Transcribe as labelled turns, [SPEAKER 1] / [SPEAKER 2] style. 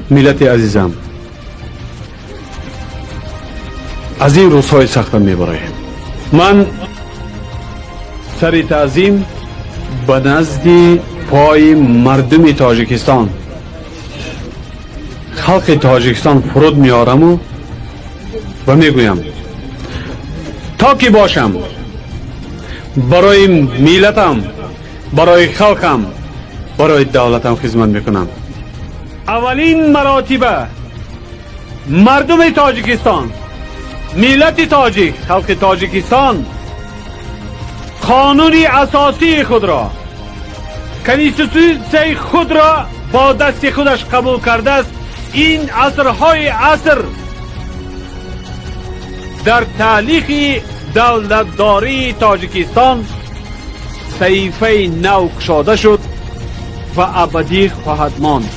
[SPEAKER 1] Миллати азизам, аз ин рӯзҳои сахта мебароем. Ман сари таъзим ба назди пои мардуми Тоҷикистон, халқи Тоҷикистон фуруд меораму ва мегӯям: то ки бошам, барои миллатам, барои халқам, барои давлатам хизмат мекунам. Аввалин маротиба мардуми Тоҷикистон, миллати тоҷик, халқи Тоҷикистон қонуни асосии худро, конститутсияи худро бо дасти худаш қабул кардааст. Ин асрҳои аср дар таърихи давлатдории Тоҷикистон саҳифаи нав кушода шуд ва абадӣ хоҳад монд.